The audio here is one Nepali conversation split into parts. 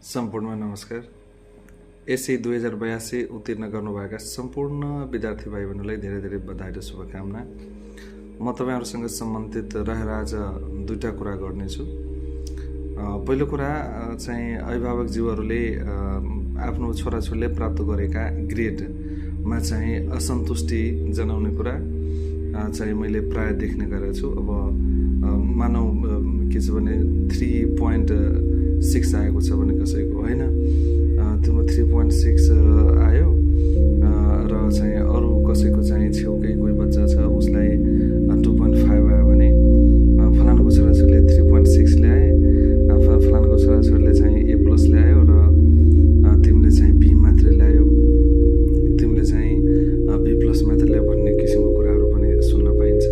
सम्पूर्ण नमस्कार। एसई 2082 उत्तीर्ण गर्नुभएका सम्पूर्ण विद्यार्थी भाइ बहिनीलाई धेरै धेरै बधाई र शुभकामना। म तपाईँहरूसँग सम्बन्धित रहेर आज दुईवटा कुरा गर्नेछु। पहिलो कुरा चाहिँ अभिभावकज्यूहरूले आफ्नो छोराछोरीले प्राप्त गरेका ग्रेडमा चाहिँ असन्तुष्टि जनाउने कुरा चाहिँ मैले प्राय देख्ने गरेको छु। अब मानौ के छ भने 3.6 आएको छ भने कसैको होइन, तिम्रो 3.6 आयो र चाहिँ अरू कसैको चाहिँ छेउकै कोही बच्चा छ उसलाई 2.5 आयो भने फलानुको छोराछोरीले 3.6 ल्याए, फलानुको छोराछोरीले चाहिँ A+ ल्यायो र तिमीले चाहिँ B मात्रै ल्यायो, तिमीले चाहिँ B+ मात्रै ल्यायो भन्ने किसिमको कुराहरू पनि सुन्न पाइन्छ।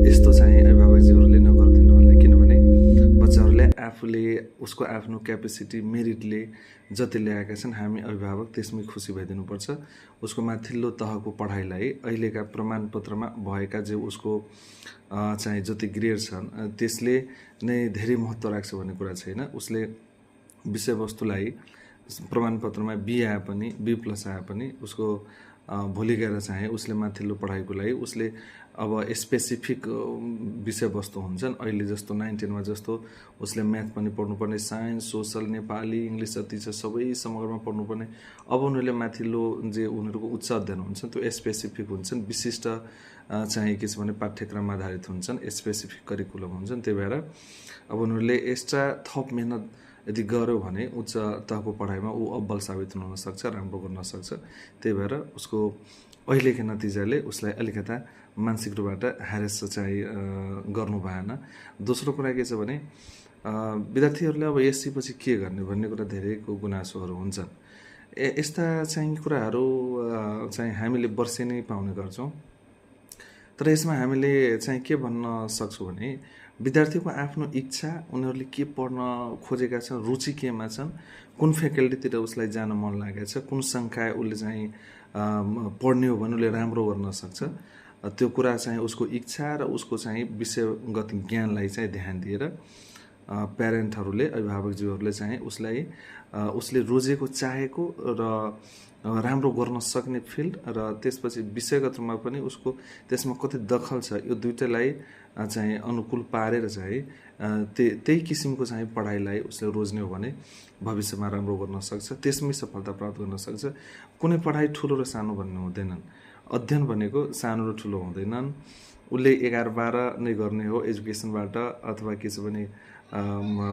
यस्तो चाहिँ अभिभावकजीहरूले नगरिदिनु होला, किनभने बच्चाहरूले आफूले उसको आफ्नो क्यापेसिटी मेरिटले जति ल्याएका छन् हामी अभिभावक त्यसमै खुसी भइदिनुपर्छ। उसको माथिल्लो तहको पढाइलाई अहिलेका प्रमाणपत्रमा भएका जो उसको चाहिँ जति ग्रेड छन् त्यसले नै धेरै महत्त्व राख्छ भन्ने कुरा छैन। उसले विषयवस्तुलाई प्रमाणपत्रमा B आए पनि B+ आए पनि उसको भोलि गएर चाहिँ उसले माथिल्लो पढाइको लागि उसले अब स्पेसिफिक विषयवस्तु हुन्छन्। अहिले जस्तो 9-10मा जस्तो उसले म्याथ पनि पढ्नुपर्ने, साइन्स, सोसल, नेपाली, इङ्ग्लिस जति छ सबै समग्रमा पढ्नुपर्ने। अब उनीहरूले माथिल्लो जे उनीहरूको उच्च अध्ययन हुन्छ त्यो स्पेसिफिक हुन्छन्, विशिष्ट चाहिँ के छ भने पाठ्यक्रम आधारित हुन्छन्, स्पेसिफिक करिकुलम हुन्छन्। त्यही भएर अब उनीहरूले एक्स्ट्रा थप मेहनत यदि गर्यो भने उच्च तहको पढाइमा ऊ अब्बल साबित हुन सक्छ, राम्रो गर्न सक्छ। त्यही भएर उसको अहिलेको नतिजाले उसलाई अलिकता मानसिक रूपबाट ह्यारेस चाहिँ गर्नु भएन। दोस्रो कुरा के छ भने विद्यार्थीहरूले अब एससी पछि के गर्ने भन्ने कुरा धेरैको गुनासोहरू हुन्छन्। यस्ता चाहिँ कुराहरू चाहिँ हामीले वर्षेनी पाउने गर्छौँ। तर यसमा हामीले चाहिँ के भन्न सक्छौँ भने विद्यार्थीको आफ्नो इच्छा, उनीहरूले के पढ्न खोजेका छन्, रुचि केमा छन्, कुन फ्याकल्टीतिर उसलाई जान मन लागेको छ, कुन संकाय उसले चाहिँ पढ्ने हो भने उसले राम्रो गर्न सक्छ, त्यो कुरा चाहिँ उसको इच्छा र उसको चाहिँ विषयगत ज्ञानलाई चाहिँ ध्यान दिएर प्यारेन्टहरूले, अभिभावकज्यूहरूले चाहिँ उसलाई उसले रोजेको चाहेको र राम्रो गर्न सक्ने फिल्ड र त्यसपछि विषयगत रूपमा पनि उसको त्यसमा कति दखल छ यो दुइटैलाई चाहिँ अनुकूल पारेर चाहिँ त्यही किसिमको चाहिँ पढाइलाई उसले रोज्ने हो भने भविष्यमा राम्रो गर्न सक्छ, त्यसमै सफलता प्राप्त गर्न सक्छ। कुनै पढाइ ठुलो र सानो भन्ने हुँदैनन्, अध्ययन भनेको सानो र ठुलो हुँदैनन्। उसले 11-12 नै गर्ने हो एजुकेसनबाट, अथवा के छ भने